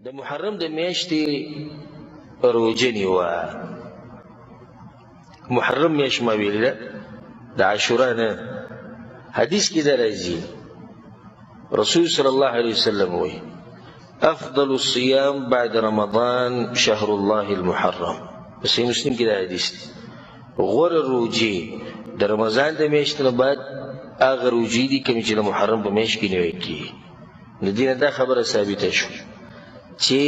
د محرم د میاشتې روژه نیوه. محرم میاشت ما ویلې ده، د عاشورا نه. حدیث کې دا راځي، رسول صلی الله علیه وسلم وایي: افضل الصيام بعد رمضان شهر الله المحرم. په صحیح مسلم کې دا حدیث دی. غوره روژې د رمضان د میاشتې نه بعد هغه روژې دي کومې چې د محرم په میاشت کې نیول کېږي. د دې نه دا خبره ثابته شوه چې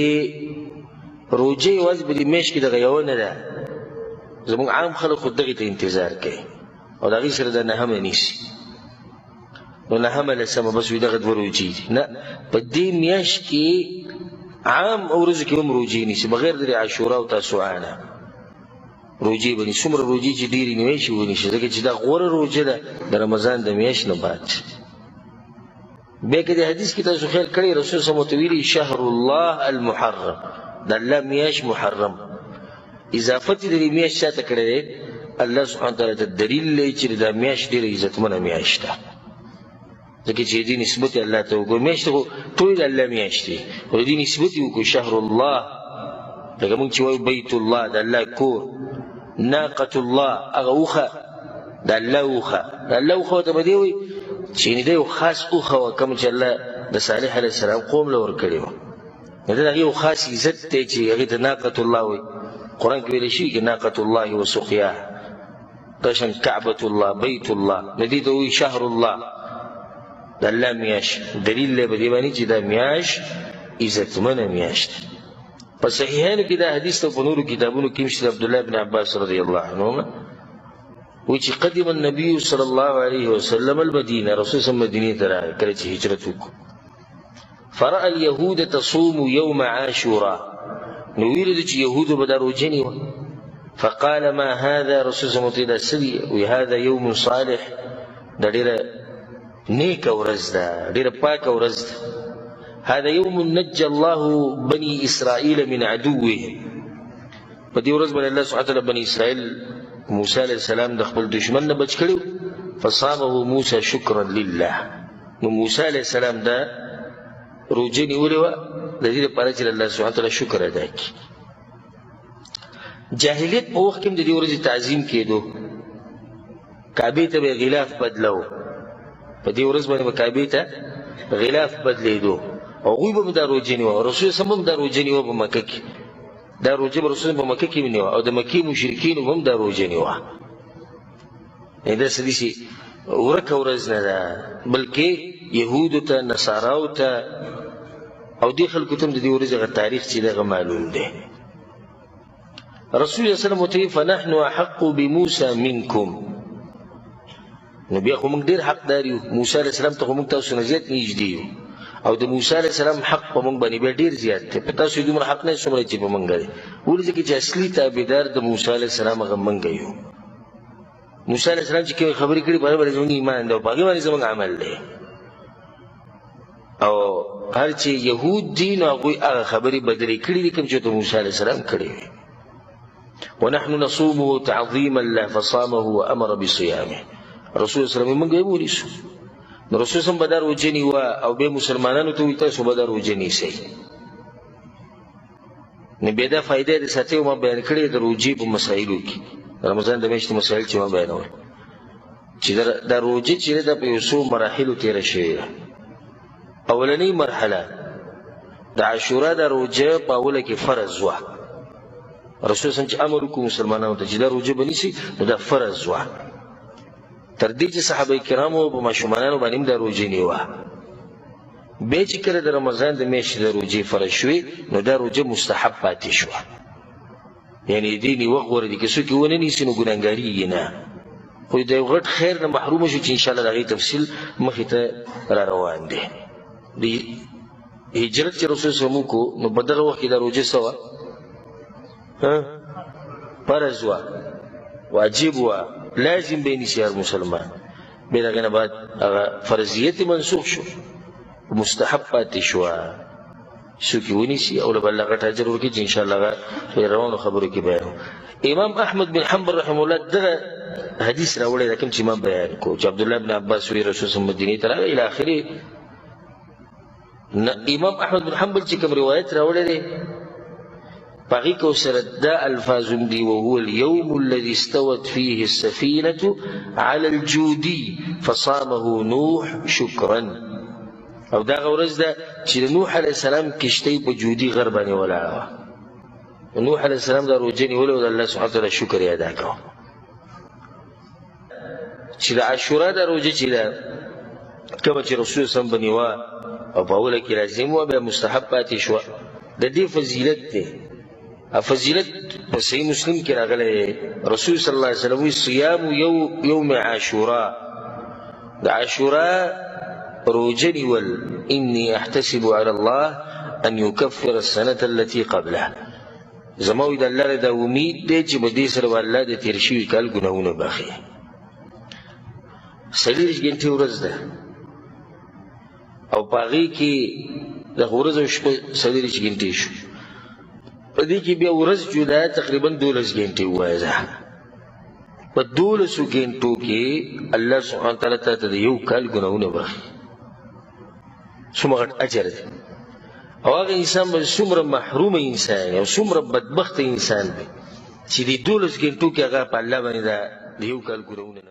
روژه یوازې په دې میاشت کې دغه یوه نه ده. زموږ عام خلک خو دغې ته انتظار کوي او د هغې سره دا نهمه نیسي، نو نهمه لسمه بس وي دغه دوه روژې دي. نه، په دې میاشت کې عام ورځو کې هم روژې نیسي، بغیر د عاشورا او تاسوعا نه روژې به نیسي. څومره روژې چې ډېرې نیوی شي ونیسي، ځکه چې دا غوره روژه ده د رمضان د میاشت نه بعد. بیا که د حدیث کې تاسو خیال کړی، رسول صلی الله علیه وسلم ویلي شهر الله المحرم، د الله میاشت محرم. اضافت یې د دې میاشت چا ته کړی دی؟ الله سبحانه وتعالی ته دلیل دی چې دا میاشت ډېره عزتمنه میاشت ده، ځکه چې دې نسبت یې الله ته وکړو. میاشت خو ټول د الله میاشت دی، خو د دې نسبت یې وکړو شهر الله، لکه موږ چې وایو بیت الله د الله کور، ناقة الله هغه اوښه د الله اوښه، د الله اوښه ورته به دی وایي چې یعنې دا یو خاص اوښه وه کوم چې الله د صالح علیه السلام قوم له ورکړې وه. نو دا د هغې یو خاص عزت دی چې هغې ته ناقة الله وایي. قرآن کې ویل شوي چې ناقة الله وسقیاه، دا شان کعبة الله بیت الله، نو دې ته وایي شهر الله د الله میاشت. دلیل دی په دې باندې چې دا میاشت عزتمنه میاشت ده. په صحیحینو کې دا حدیث ته په نورو کتابونو کې هم شته، عبدالله بن عباس رضی الله عنهما وایي چې قدم النبي صلی الله علیه وسلم المدینه، رسول صلی مدینې ته راغی کله چې هجرت وکړو. فرأى اليهود تصوم يوم عاشوراء، نو ویل چې یهودو به دا روژه نیوه. فقال ما هذا، رسول صلی الله علیه وسلم دا څه دي؟ وایي هذا يوم صالح، دا ډېره نیکه ورځ ده، ډېره پاکه ورځ ده. هذا يوم نجى الله بني إسرائيل من عدوهم، په دې ورځ باندې الله سبحانه وتعالی بني اسرائیل موسی علیه السلام د خپل دشمن نه بچ کړي. فصامه موسی شکرا لله، نو موسی علیه السلام دا روژه نیولې وه د دې لپاره چې الله سبحانه وتعالی شکر ادا کړي. جاهلیت په وخت کې هم د دې ورځې تعظیم کېدو، کعبې ته به یې غلاف بدلو، په دې ورځ باندې به کعبې ته غلاف بدلېدو، هغوی به هم دا روژه نیوه. رسول صلی الله علیه وسلم هم دا روژه نیوه په مکه کې، دا روژه به رسول په مکه کې نیوه او د مکې مشرکینو به هم دا روژه نیوه. یعنې دا څه داسې ورکه ورځ نه ده، بلکې یهودو ته، نصاراو ته او دې خلکو ته هم د دې ورځې هغه تاریخ چې دغه معلوم دی. رسول الله صلی الله علیه وسلم ورته ویلي فنحن احق بموسی منکم، نو بیا خو موږ ډېر حقدار یو، موسی علیه السلام ته خو موږ تاسو نه زیات نږدې یو، او د موسی علیه السلام حق په موږ باندې بیا ډېر زیات دی، په تاسو یې دومره حق نه څومره چې په موږ دی. ولې؟ ځکه چې اصلي تابعدار د موسی علیه السلام هغه موږ یو. موسی علیه السلام چې کومې خبرې کړي په هغې باندې زموږ ایمان دی او په هغې باندې زموږ عمل دی. او هر چې یهود دي نو هغوی هغه خبرې بدلې کړي دي کوم چې ورته موسی علیه السلام کړې وې. ونحن نصومه تعظیما له فصامه وامر بصيامه، رسول صلی الله علیه وسلم موږ یې ونیسو. نو رسول صلی الله علیه وسلم به دا روژه نیوه او بیا مسلمانانو ته وایي تاسو به دا روژه نیسئ. نو بیا دا فایده د ساتي ما بیان کړې د روژې په مسایلو کې، رمضان د میاشتې مسایل چې ما بیانول، چې دا روژه چې ده په یو څو مراحلو تېره شوې ده. اولنۍ مرحله د عاشورا د روژه په اوله کې فرض وه. رسول صلی الله علیه وسلم چې امر وکړو مسلمانانو ته چې دا روژه به نیسي، نو دا فرض وه. تر دې چې صحابه کرامو په ماشومانانو باندې هم دا روژه نیوه. بیا چې کله د رمضان د میاشتې د روژې فرض شوې، نو دا روژه مستحب پاتې شوه، یعنې دې نیوه غوره دي، که څوک یې ونه نیسي نو ګناهګارېږي نه، خو د یو غټ خیر نه محروم شو چې انشاءالله د هغې تفصیل مخې ته را روان دی. د هجرت چې رسول صلی الله علیه وسلم وکړو، نو په دغه وخت کې دا روژه څه وه؟ فرض وه، واجب وه، لازم به یې نیسي هر مسلمان. بیا د هغې نه بعد هغه فرضیت یې منسوخ شو، مستحب پاتې شوه، څوک یې ونیسي او له به الله غټ اجر ورکړي چې انشاءالله هغه په روانو خبرو کې بیانوو. امام احمد بن حنبل رحمه الله دغه حدیث راوړی دی کوم چې ما بیان کړو، چې عبدالله بن عباس وایي رسول صلی الله علیه وسلم مدینې ته راغی الی آخره. نه، امام احمد بن حنبل چې کوم روایت راوړی دی په هغې کې ورسره دا الفاظ هم دي: وهو اليوم الذي استوت فيه السفينة على الجودي فصامه نوح شکرا. او دغه ورځ ده چې د نوح علیه السلام کښتۍ په جودي غر باندې ولاړه وه. نوح علیه السلام دا روژه نیولې او د الله سبحانه وتعالی شکر یې ادا کاوه. چې د عاشورا دا روژه چې ده کومه چې رسول صلی الله علیه وسلم به نیوه او په اوله کې لازم وه، بیا مستحب پاتې شوه، د دې فضیلت دی. فضیلت په صحیح مسلم کې راغلی دی، رسول صلی الله علیه وسلم وایي صیام یوم عاشورا، د عاشورا روژه نیول، انی احتسب علی الله ان یکفر السنة التي قبله. زما وایي د الله نه دا امید دی چې په دې سره به الله د تېر شوي کال ګناهونه بخښي. 24 ګنټې ورځ ده او په هغې کې د ورځ او شپه 24 ګنټې شو، په دې کې بیا ورځ جدا تقریبا 12 ګنټې ووایه. ده په 12 ګنټو کې الله سبحانه وتعالی تا ته د یو کال ګناهونه بخښي. څومره غټ اجر دی. او هغه انسان به څومره محروم انسان او څومره بدبخته انسان دی چې دې 12 ګنټو کې هغه په الله باندې د یو کال ګناهونه نه